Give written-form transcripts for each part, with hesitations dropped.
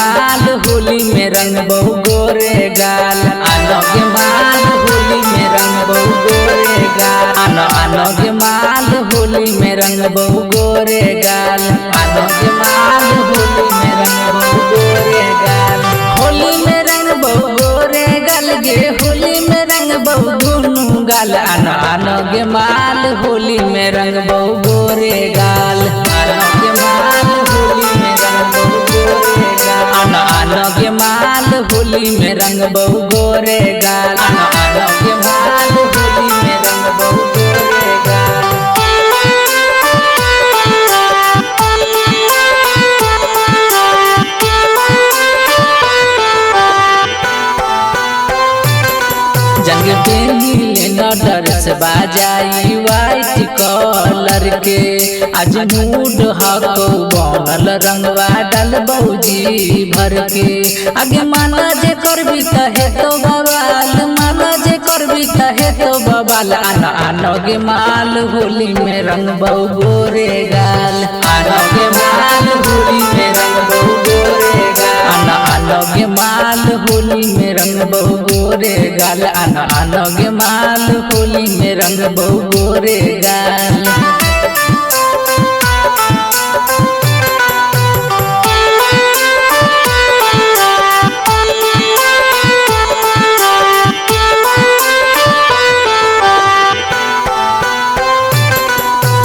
माल होली में रंग बहु गोरे गाल। आनो गे माल होली में रंग बहु गोरे गाल। आनो आनो गे माल होली में रंग बहु गोरे गाल। आनो गे माल होली में रंग बहु गोरे गाल। होली में रंग बहु गोरे गाल गे, होली में रंग बहु दुनू गाल। आनो आनो गे माल होली में रंग बहु गोरे गाल। आनो गे माल होली में रंग बहु गोरे गाल। आनो आनो गे माल होली में रंग बहु गोरे गाल। आनो आनो गे माल होली में रंग बहु गोरे गाल। जंग पेनी डर से बाजाई वाइट कलर के, आज मूड हको बनल रंगवा डल बौजी भर के। आगे माना जे करबी तहे तो बवाल, माना जे करबी तहे तो बवाल। आनो आनो गे माल होली में रंग बहु गोरे गाल। आनो गे माल होली में रंग बहु गोरे गाल। आनो आनो गे माल होली में रंग बहु गोरे गाल। आनो आनो गे माल होली में रंग बहु गोरे गाल।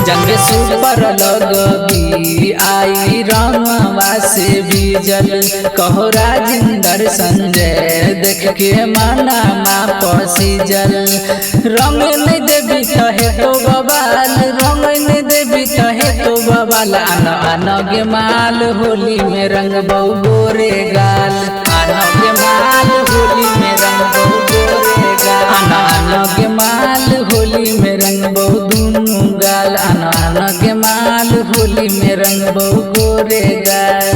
जंग सुपर लगबी आई रंगवा से बीजल, कहो राजिंदर संजय देख के माना मा पसीजल। रंग नहीं देवी तहे तो बवाल, रंग नहीं देवी तहे तो बवाल। आनो आनो गे माल होली में रंग बहु गोरे गाल। आनो गे माल होली में रंग बहु गोरे गाल। आनो आनो गे माल होली में रंग बहु दुनू गाल। आनो आनो गे माल होली में रंग बहु गोरे गाल।